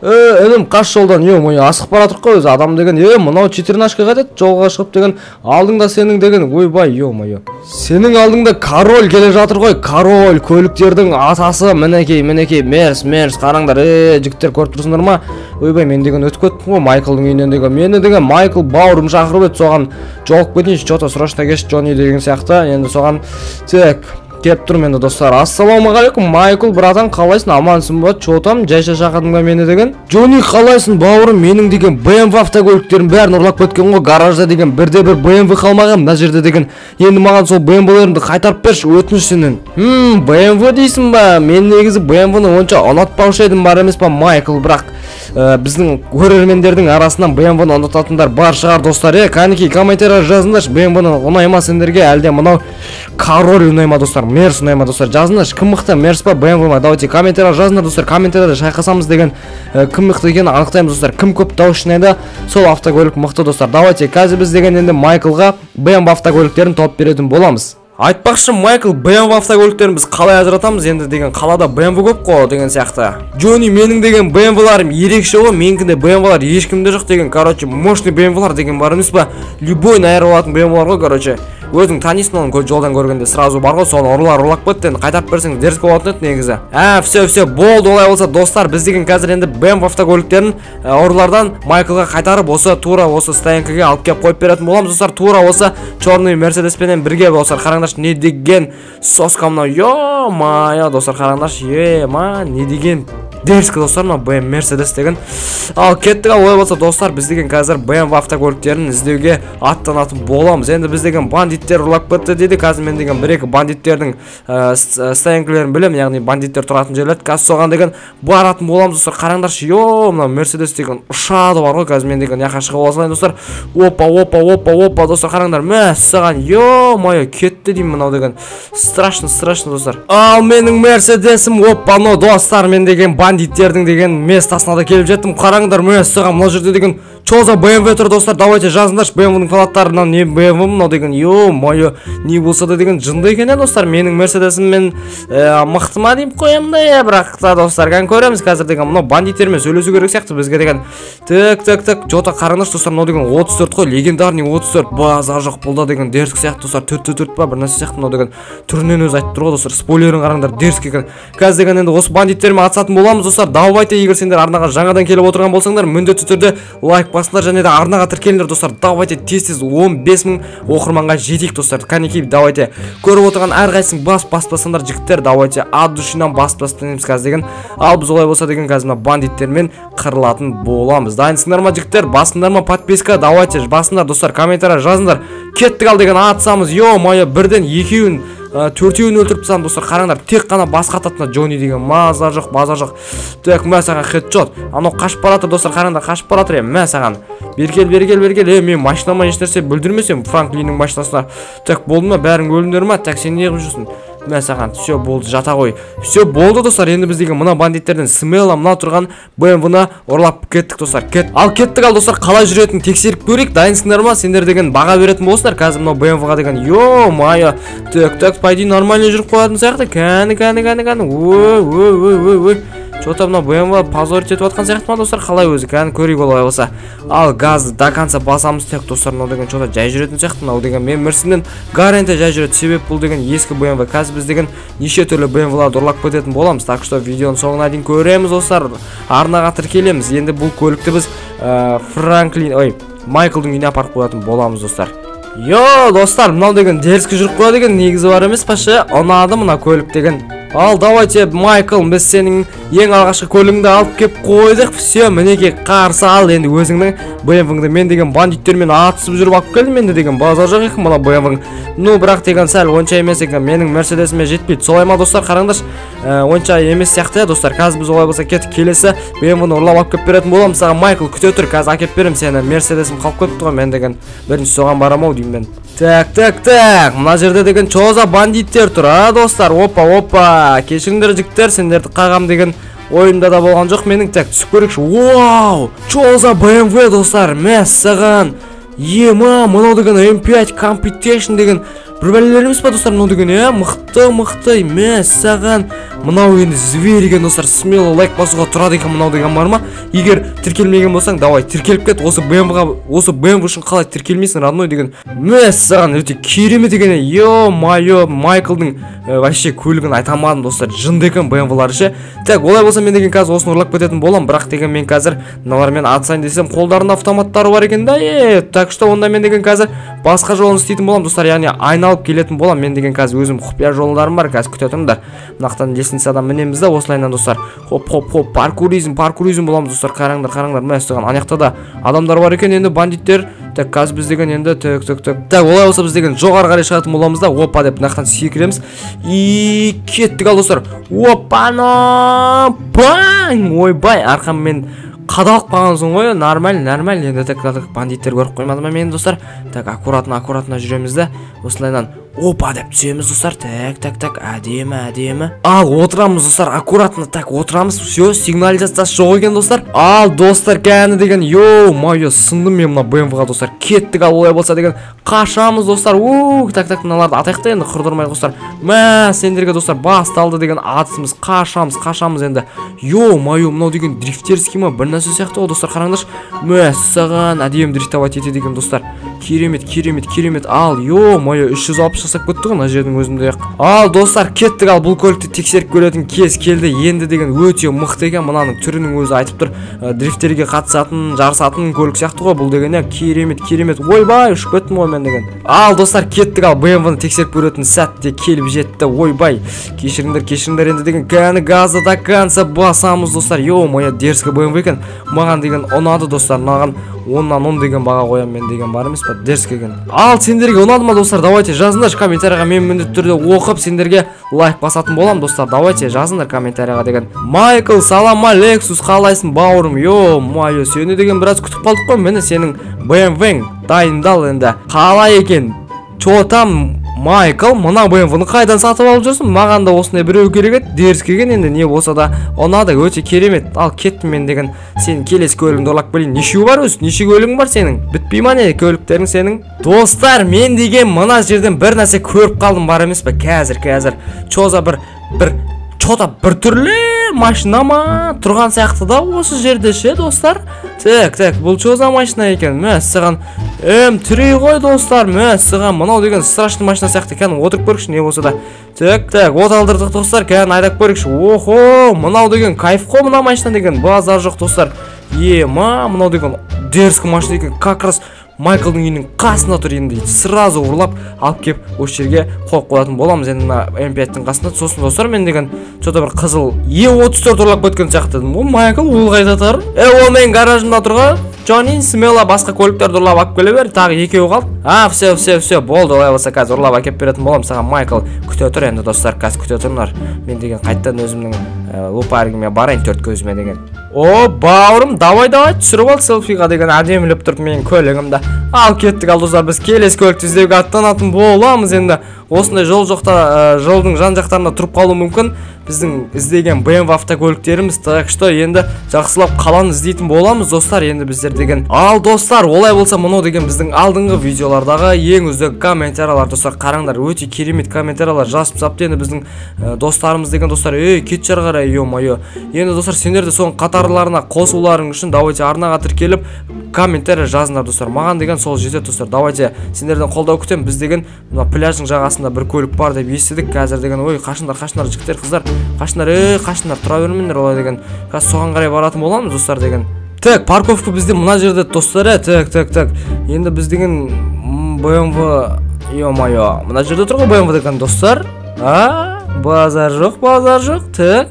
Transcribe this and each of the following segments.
Інім, қаш жолдан, ё-моё, асығып бара жатыр қой өзі адам деген. Мынау четырнашка қайтеді жолға шығып деген, алдыңда сенің деген, ойбай, ё-моё. Сенің алдыңда король келе жатыр ғой, король, көліктердің атасы, мінекей, мінекей, мерс, мерс, қараңдар, жігіттер, көріп тұрсыңдар ма? Ойбай, мен деген өтіп кеттім ғой Майклдың үйінен деген. Мені деген Майкл бауырым шақырып еді, соған жолығып кетейінші, чё-то срочно кеш, Джонни деген сияқты. Енді соған тек келіп тұрмын енді, достар. Ассалаумағалейкум, Майкл братан, қалайсың, амансың ба? Чё там, жайша шақырдың ба мені деген? Джонни, қалайсың, бауырым? Менің деген BMW автокөліктерін бәрін ұрлап кеткен ғой, гаражда деген бірде бір BMW қалмаған мына жерде деген. Енді маған сол BMW-лерімді қайтарып берші, өтініш сенен. BMW дейсің ба? Мен негізі BMW-ны онша ұнатпаушы едім, бар емес па, Майкл, бірақ біздің көрермендердің арасынан BMW-ны ұнататындар бар шығар, достар. Кәнекей, комментарий жазыңдаршы, BMW-ны ұнай ма сендерге, әлде мынау король ұнай ма, достар, Мерс ұнай ма, достар, жазыңдаршы, кім мықты, Мерс па, BMW ма? Давайте комментарий жазыңдар, достар, комментарийда шайқасамыз деген, кім мықты екенін анықтаймыз, достар, кім көп дауыс жинайды, сол автокөлік мықты, достар. Давайте қазір біз деген енді Майклға BMW автокөліктерін тауып беретін боламыз. Айтпақшы, Майкл, BMW автокөліктерін біз қалай ажыратамыз енді деген, қалада BMW көп қой деген сияқты. Джонни, менің деген BMW-ларым ерекше ғой, менікінде BMW-лар ешкімде жоқ деген, короче, мощный BMW-лар деген бар емес па? Любой айырып алатын BMW-лар ғой, короче. Өзің танисың оны, жолдан көргенде сразу бар ғой, соны ұрылар ұрлап кетті, енді қайтарып берсең дерзкий болатын еді негізі. Все, все, болды, олай болса, достар, біз деген қазір енді BMW автокөліктерін ұрылардан Майклға қайтарып, осы тура осы стоянкаға алып келіп қойып беретін боламыз, достар, тура осы черный Мерседеспенен бірге, достар, қараңдаршы, не деген соска мынау, ё-моё, достар, қараңдаршы, ема, не деген дерзкий, достар, мынау BMW Мерседес деген. Ал кеттік, ал олай болса, достар, біз деген қазір BMW автокөліктерін іздеуге аттанатын боламыз. Енді біз деген бандиттер ұрлап кетті дейді. Қазір мен деген бір-екі бандиттердің стоянкаларын білемін, яғни бандиттер тұратын жерлер. Қазір соған деген баратын боламыз, достар. Қараңдаршы, ё, мынау Мерседес деген ұшады бар ғой. Қазір мен деген жаққа шығып ала салайын, достар. Опа, опа, опа, опа, достар, қараңдар, мәссаған, ё-моё, кетті деймін мынау деген. Страшно, страшно, достар. Ал менің Мерседесім, опа, мынау, достар, мен деген бандиттердің деген местасына да келіп жеттім. Қараңдар, мәссаған, мына жерде деген чё за BMW тұр, достар. Давайте жазыңдаршы BMW-ның фанаттарынан, не BMW мынау деген, ё-моё, не болса да деген жынды екен, достар. Менің Мерседесім мен мықты ма деп қоямын да, бірақ та, достар, кән көреміз қазір деген мынау бандиттермен сөйлесу керек сияқты бізге деген. Тік, тік, тік, чё-то қараңдаршы, достар, мынау деген 34 қой, легендарный 34, базар жоқ бұл да деген дерзкий сияқты, достар, 4-4 па бір нәрсе сияқты мынау деген, түрінен өзі айтып тұр ғой, достар, спойлерін қараңдар, дерзкий екен. Қазір деген енді осы бандиттермен атысатын боламыз, достар. Давайте, егер сендер арнаға жаңадан келіп отырған болсаңдар, міндетті түрде лайк басыңдар және де арнаға тіркеліңдер, достар. Давайте тез-тез 15 мың оқырманға жетейік, достар. Кәнекей, давайте көріп отырған әрқайсың баспасаңдар, жігіттер, давайте от душинан басып тастаймыз қазір деген. Ал біз олай болса деген қазір мына бандиттермен қырылатын боламыз. Дайынсыңдар ма, жігіттер? Басыңдар ма подписка? Давайте басыңдар, достар, комментарий жазыңдар. Кеттік, ал деген атысамыз. Ё-моё, бірден екеуін, төртеуін өлтіріп тастадым, достар. Қараңдар, тек қана басқа ататын Джонни деген, маза жоқ, базар жоқ. Так, мә саған хедшот. Анау қашып бара жатыр, достар, қараңдар, қашып бара жатыр, мә саған. Бері кел, бері кел, бері кел. Мен машинама ешнәрсе бүлдірмесем, Франклиннің машинасына. Так, болды ма, бәрің өлдіңдер ма? Так, сен не қылып жүрсің? Мә саған, все болды, жата ғой. Все болды, достар, енді біз деген мына бандиттерден смело мына тұрған BMW-ны ұрлап кеттік, достар. Кет. Ал кеттік, ал достар, қалай жүретінін тексеріп көрейік. Дайынсыңдар ма? Сендер деген баға беретін болсыңдар. Қазір мынау BMW-ға деген, ё-моё. Так, так, по идее нормально жүріп қоятын сияқты. Кәні, кәні, кәні, кәні. Ой, ой, ой, ой, ой. Чё-то мынау BMW позорить етіп жатқан сияқты ма, достар? Қалай өзі? Кәні көрейік олай болса. Ал газды до конца басамыз тек, достар. Мынау деген чё-то жай жүретін сияқты. Мынау деген мен Мерсімнен гарантия жай жүреді. Себеп бұл деген ескі BMW. Қазір біз деген неше түрлі BMW-ларды ұрлап кететін боламыз. Так что видеоның соңына дейін көреміз, достар. Арнаға тіркелеміз. Енді бұл көлікті біз Франклин, ой, Майклдың үйіне апарып қоятын боламыз, достар. Йо, достар, мынау деген дерзкий жүріп қояды екен, негізі бар емес па ше? Ұнады мына көлік деген. Ал давайте, Майкл, біз сенің ең алғашқы көлігіңді алып кеп қойдық. Все, мінекей, қарсы ал енді өзіңнің BMW-ңді. Мен деген бандиттермен атысып жүріп алып келдім енді деген, базар жоқ екен мына BMW-ң. Ну, бірақ деген сәл онша емес екен, менің Мерседесіме жетпейді. Солай ма, достар, қараңдаршы, онша емес сияқты, достар. Қазір біз олай болса кеттік, келесі BMW-ны ұрлап алып келіп беретін боламыз саған, Майкл, күте тұр, қазір әкеліп беремін сені. Мерседесім қалып кетті ғой, мен деген бірінші соған барам ау деймін мен. Так, так, так, мына жерде деген чё за бандиттер тұр, а, достар? Опа, опа, кешіріңдер, жігіттер, сендерді қағам деген ойымда да болған жоқ менің. Так, түсіп көрейікші. Вау, чё за BMW, достар, мәссаған. Ема, мынау деген M5 Competition деген Бір бәлелер емес па, достар, мынау деген, е, мықты, мықты, мәссаған. Мынау енді зверь екен, достар, смело лайк басуға тұрады екен мынау деген бар ма? Егер тіркелмеген болсаң, давай тіркеліп кет. Осы BMW-ға, осы BMW үшін қалай тіркелмейсің, родной деген. Мәссаған, өте керемет екен. Ё-моё, Майклдың вообще көлігін айта алмадым, достар. Жынды екен BMW-лары ше. Так, олай болса мен деген қазір осыны ұрлап кететін боламын, бірақ деген мен қазір мыналармен атысайын десем, қолдарында автоматтары бар екен да. Так что онда мен деген қазір басқа жолын істейтін боламын, достар, яғни айналып келетін боламын. Мен деген қазір өзім құпия жолдарым бар, қазір күте тұрыңдар. Мынақтан лестницадан мінеміз да осылайынан, достар. Хоп, хоп, хоп, паркуризм, паркуризм боламыз, достар. Қараңдар, қараңдар, мәссаған, ана жақта да адамдар бар екен енді, бандиттер. Так, қазір біз деген енді тік, тік, тік. Так, олай болса біз деген жоғары қарай шығатын боламыз да, опа деп мынақтан секіреміз. И кеттік ал, достар. Опа-на! Паң! Ойбай, арқаммен қадалып қалғансың ғой, нормаль, нормаль. Енді так, так, бандиттер көріп қоймады ма мені, достар? Так, аккуратно, аккуратно жүреміз да, осылайынан опа деп түсеміз, достар. Так, так, так, әдемі, әдемі. Ал, отырамыз, достар, аккуратно, так, отырамыз. Все, сигнализациясы жоқ екен, достар. Ал, достар, кәні деген, ё-моё, сындым мен мына BMW-ға, достар. Кеттік ал, олай болса деген, қашамыз, достар. Ух, так, так, мыналарды атайық та енді, құрдырмайық, достар. Мә, сендерге, достар, басталды деген атысымыз. Қашамыз, қашамыз енді. Ё-моё, мынау деген дрифтерский ма, бір нәрсе сияқты ғой, достар, қараңдаршы. Мәссаған, әдемі дрифтовать етеді екен, достар. Керемет, керемет, керемет. Ал, ё-моё, 360 жасап кетті ғой мына жердің өзінде ақ. Ал, достар, кеттік ал, бұл көлікті тексеріп көретін кез келді. Енді деген өте мықты екен, мынаның түрінің өзі айтып тұр. Дрифтерге қатысатын, жарысатын көлік сияқты ғой бұл деген, иә. Керемет, керемет. Ойбай, ұшып кеттім ғой мен деген. Ал, достар, кеттік ал, BMW-ны тексеріп көретін сәт те келіп жетті. Ойбай, кешіріңдер, кешіріңдер енді деген, кәні газды до конца басамыз, достар. Ё-моё, дерзкий BMW екен. Маған деген ұнады, достар. Маған 10-нан 10 деген баға қоямын мен деген бар емес па, дерзкий екен. Ал, сендерге ұнады ма, достар? Давайте жазыңдаршы комментарийға, мен міндетті түрде оқып сендерге лайк басатын боламын, достар. Давайте жазыңдар комментарийға деген. Майкл, салам алексус, қалайсың, бауырым? Ё-моё, сені деген біраз күтіп қалдық қой. Міне сенің BMW-ң, дайындал енді. Қалай екен? Чё там, Майкл, мына BMW-ны қайдан сатып алып жүрсің? Маған да осындай біреу керек еді. Дерзкий екен енді, не болса да ұнады, өте керемет. Ал, кеттім мен деген. Сен келесі көлігіңді ұрлап келейін. Нешеуі бар өзі? Неше көлігің бар сенің? Бітпей ма не көліктерің сенің? Достар, мен деген мына жерден бір нәрсе көріп қалдым бар емес пе? Қазір, қазір. Чё за бір, бір, чё-то бір түрлі машина ма тұрған сияқты да осы жерде ше, достар. Так, так, бұл чё за машина екен? Мәссаған, М3 ғой, достар. Мәссаған, мынау деген страшный машина сияқты. Кәдімгі отырып көрейікші, не болса да. Так, так, от алдырдық, достар. Кәдімгі айдап көрейікші. Охо, мынау деген кайф қой, мына машина деген. Базар жоқ, достар. Ема, мынау деген дерзкий машина екен. Как раз Майклдың үйінің қасында тұр енді. Сразу ұрлап алып кеп осы жерге қойып қоятын боламыз енді мына М5-тің қасында. Сосын, достар, мен деген чё-то бір қызыл Е34 ұрлап кеткен сияқты едім. О, Майкл, ол қайда тұр? Ол менің гаражымда тұр ғой. Джонни, смело басқа көліктерді ұрлап алып келе бер. Тағы екеуі қалды. А, все, все, все, болды. Олай болса қазір ұрлап әкеп беретін боламын саған, Майкл. Күте тұр енді, достар, қазір күте тұрыңдар. Мен деген қайтадан өзімнің лупаригіме барайын, төрт көзіме деген. О, бауырым, давай, давай, түсіріп ал селфиға деген, әдемілеп тұрып менің көлігімді. Ал, кеттік ал, достар, біз келесі көлікті іздеуге аттанатын боламыз енді. Осындай жол жоқта, жолдың жан жақтарында тұрып қалуы мүмкін біздің іздеген BMW автокөліктеріміз. Так что енді жақсылап қаланы іздейтін боламыз, достар, енді біздер деген. Ал, достар, олай болса мынау деген біздің алдыңғы видеолардағы ең үздік комментариялар, достар, қараңдар, өте керемет комментариялар жазып тастапты енді біздің достарымыз деген, достар. Ей, кетші ары қарай, ё-моё. Енді, достар, сендер де соның қатарларына қосуларың үшін давайте арнаға тіркеліп комментарий жазыңдар, достар. Маған деген сол жетеді, достар. Давайте сендерден қолдау күтемін. Біз деген мына пляждың жағасында бір көлік бар деп естідік қазір деген. Ой, қашыңдар, қашыңдар, жігіттер, қыздар, қашыңдар, ей, қашыңдар, тұра бермеңдер олай деген. Қазір соған қарай баратын боламыз, достар деген. Так, парковка бізде мына жерде, достар, ә, так, так, так. Енді біз деген BMW, ё-моё, мына жерде тұр ғой BMW деген, достар. А, базар жоқ, базар жоқ. Так,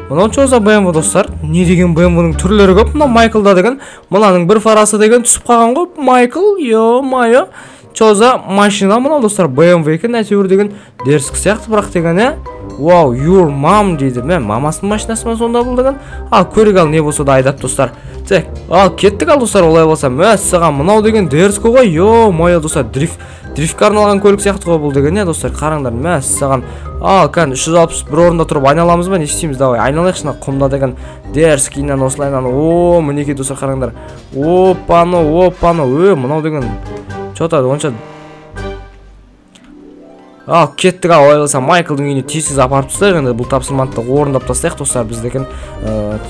мынау чё за BMW, достар? Не деген BMW-ның түрлері көп мына Майклда деген. Мынаның бір фарасы деген түсіп қалған ғой, Майкл, ё-моё. Чё за машина мынау, достар? BMW екен, әйтеуір деген дерзкий сияқты бірақ деген, ә? Вау, your mom дейді. Мә, мамасының машинасы ма сонда бұл деген? Ал, көрік ал, не болса да айдап, достар. Так, ал, кеттік ал, достар, олай болса. Мәссаған, мынау деген дерзкий ғой, ё-моё, достар, дрифтке арналған көлік сияқты ғой бұл деген, ә, достар, қараңдар, мәссаған. Ал, кән, 361 орында тұрып айналамыз ба, не істейміз, давай, айналайықшы мына құмда деген дерзкийінен осылайынан. О, мінекей, достар, қараңдар. Опа-ны, опа-ны, мынау деген чё-то онша Ал кеттік, ал олай болса Майклдың үйіне тез апарып тастайық. Енді бұл тапсырманы да орындап тастайық достар. Біз деген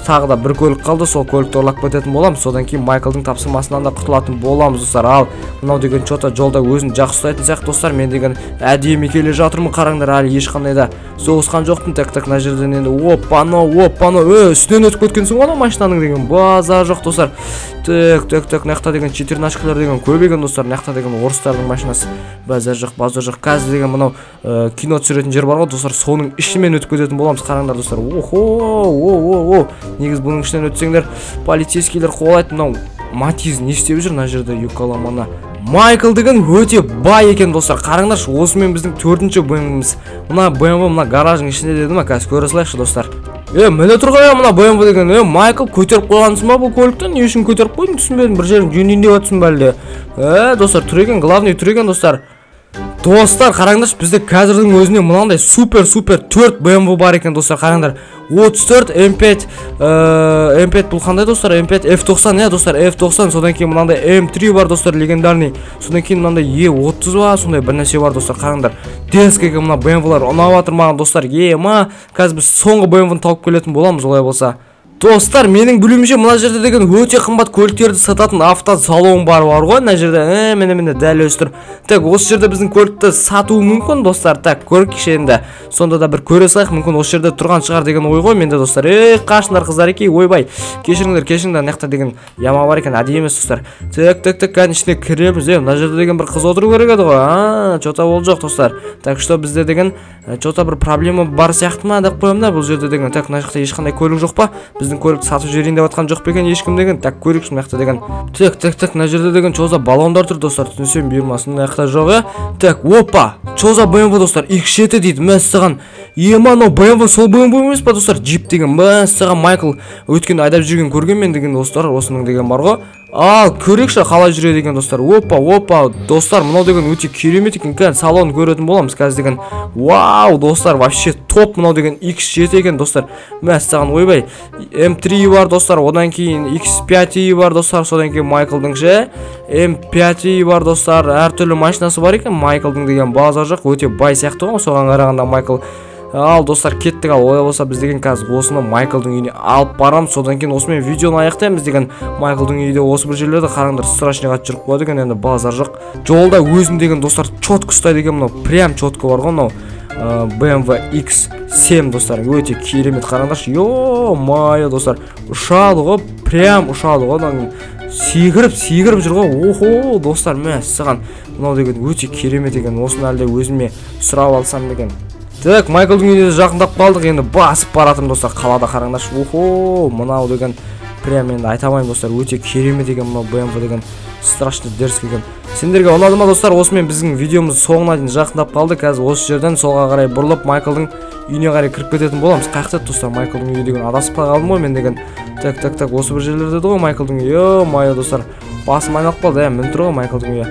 тағы да бір көлік қалды, сол көлікті ұрлап кететін боламыз. Содан кейін Майклдың тапсырмасынан да құтылатын боламыз достар. Ал мынау деген чё-то жолда өзін жақсы ұстайтын сияқты достар. Мен деген әдемі келе жатырмын, қараңдар, әлі ешқандай да соғысқан жоқпын. Так, так, мына жерден енді опа-на, опа-на, үстінен өтіп кеткенсің ғой анау машинаның деген, базар жоқ достар. Так, так, так, мына жақта деген четырнашкалар деген көп екен достар. Мына жақта деген орыстардың машинасы, базар жоқ, базар жоқ. Қазір деген мынау кино түсіретін жер бар ғой достар, соның ішімен өтіп кететін боламыз, қараңдар достар. Охо, о, о, о, негізі бұның ішінен өтсеңдер полицейскийлер қуалайды. Мынау Матиз не істеп жүр мына жерде, юкаламана. Майкл деген өте бай екен достар, қараңдаршы, осымен біздің 4-ші BMW-міз. Мына BMW мына гараждың ішінде деді ма, қазір көре салайықшы достар. Міне тұр ғой мына BMW деген. Майкл, көтеріп қойғансың ба бұл көлікті? Не үшін көтеріп қойдың, түсінбедім. Бір жерін жөндейін деп жатсың ба әлде? Достар, тұр екен, главный тұр екен достар. Достар, қараңдаршы, бізде қазірдің өзінде мынандай супер-супер 4 BMW бар екен достар, қараңдар. 34 M5, M5 бұл қандай достар? M5 F90, иә достар, F90. Содан кейін мынандай M3 бар достар, легендарный. Содан кейін мынандай E30 ба, сондай бір нәрсе бар достар, қараңдар. Дерзкий мына BMW-лар ұнап жатыр маған достар. Ема, қазір біз соңғы BMW-ны тауып келетін боламыз олай болса. Достар, менің білуімше мына жерде деген өте қымбат көліктерді сататын автосалон бар ғой мына жерде. Міне, міне, дәл өзі тұр. Так, осы жерде біздің көлікті сатуы мүмкін достар. Так, көрейікші енді. Сонда да бір көре салайық, мүмкін осы жерде тұрған шығар деген ой ғой менде достар. Қашыңдар қыздар еке, ойбай. Кешіріңдер, кешіріңдер, мына жақта деген яма бар екен, әдейі емес достар. Так, так, так, кәдімгі ішіне кіреміз. Мына жерде деген бір қыз отыру керек еді ғой. Чё-то ол жоқ достар. Так что бізде деген чё-то бір проблема бар сияқты ма деп қоямын да бұл жерде деген. Так, мына жақта ешқандай көлік жоқ па? Біздің көлікті сатып жіберейін деп жатқан жоқ па екен ешкім деген. Так, көрейікші мына жақта деген. Так, так, так, мына жерде деген чё за баллондар тұр достар, түсінсем бұйырмасын, мына жақта жоқ, Так, опа, чё за BMW достар, X7 дейді, мәссаған. Ема, анау BMW сол BMW емес па достар? Джип деген, мәссаған, Майкл өткен айдап жүрген көрген мен деген достар, осының деген бар ғой. Ал, көрейікші қалай жүреді екен достар. Опа, опа, достар, мынау деген өте керемет екен. Кәдімгі салон көретін боламыз қазір деген. Вау, достар, вообще топ мынау деген X7 екен достар. Мәссаған, ойбай, M3 бар достар, одан кейін X5 бар достар, содан кейін Майклдың ше M5 бар достар. Әртүрлі машинасы бар екен Майклдың деген, базар жоқ, өте бай сияқты ғой соған қарағанда Майкл. Ал достар, кеттік. Ал олай болса біз деген қазір осыны Майклдың үйіне алып барамыз. Содан кейін осымен видеоны аяқтаймыз деген. Майклдың үйі де осы бір жерлерде, қараңдар, страшный қатты жүріп қояды екен енді, базар жоқ. Жолда өзін деген достар четко ұстайды екен мынау, прям четко бар ғой мынау BMW X7 достар, өте керемет, қараңдаршы. Ё-моё достар, ұшады ғой, прям ұшады ғой, мынаның секіріп секіріп жүр ғой. Охо достар, мәссаған, мынау деген өте керемет екен. Осыны әлде өзіме сұрап алсам екен. Так, Майклдың үйіне жақындап қалдық, енді басып баратырмын достар, қалада қараңдаршы. Охо, мынау деген прям енді айта алмаймын достар, өте керемет екен мынау BMW деген, страшно дерзкий екен. Сендерге ұнады ма достар? Осымен біздің видеомыз соңына дейін жақындап қалды. Қазір осы жерден солға қарай бұрылып Майклдың үйіне қарай кіріп кететін боламыз. Қаяқта достар Майклдың үйі деген, адасып қалғаным ғой мен деген. Так, так, так, осы бір жерлерде еді ғой Майклдың үйі. Ё-моё достар, басым айналып қалды, міне тұр ғой Майклдың үйі.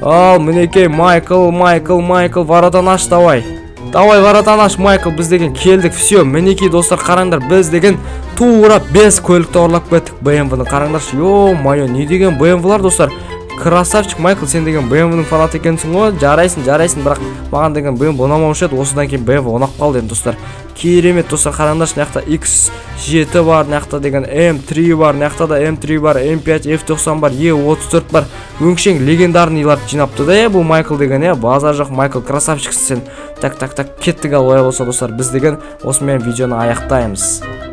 Ал, мінекей, Майкл, Майкл, Майкл, воротаны аш, давай. Давай, воротаны аш, Майкл, біз деген келдік. Все, мінекей достар, қараңдар, біз деген тура 5 көлікті ұрлап кеттік BMW-ны, қараңдаршы. Ё-моё, не деген BMW-лар достар. Красавчик Майкл, сен деген BMW-ның фанаты екенсің ғой. Жарайсың, жарайсың, бірақ маған деген BMW ұнамаушы еді. Осыдан кейін BMW ұнап қалды енді достар. Керемет достар, қараңдаршы, мына жақта X7 бар, мына жақта деген M3 бар, мына жақта да M3 бар, M5, F90 бар, E34 бар. Өңшең легендарныйларды жинапты да, бұл Майкл деген, базар жоқ, Майкл, красавчиксің сен. Так, так, так, кеттік. Ал олай болса достар, біз деген осымен видеоны аяқтаймыз.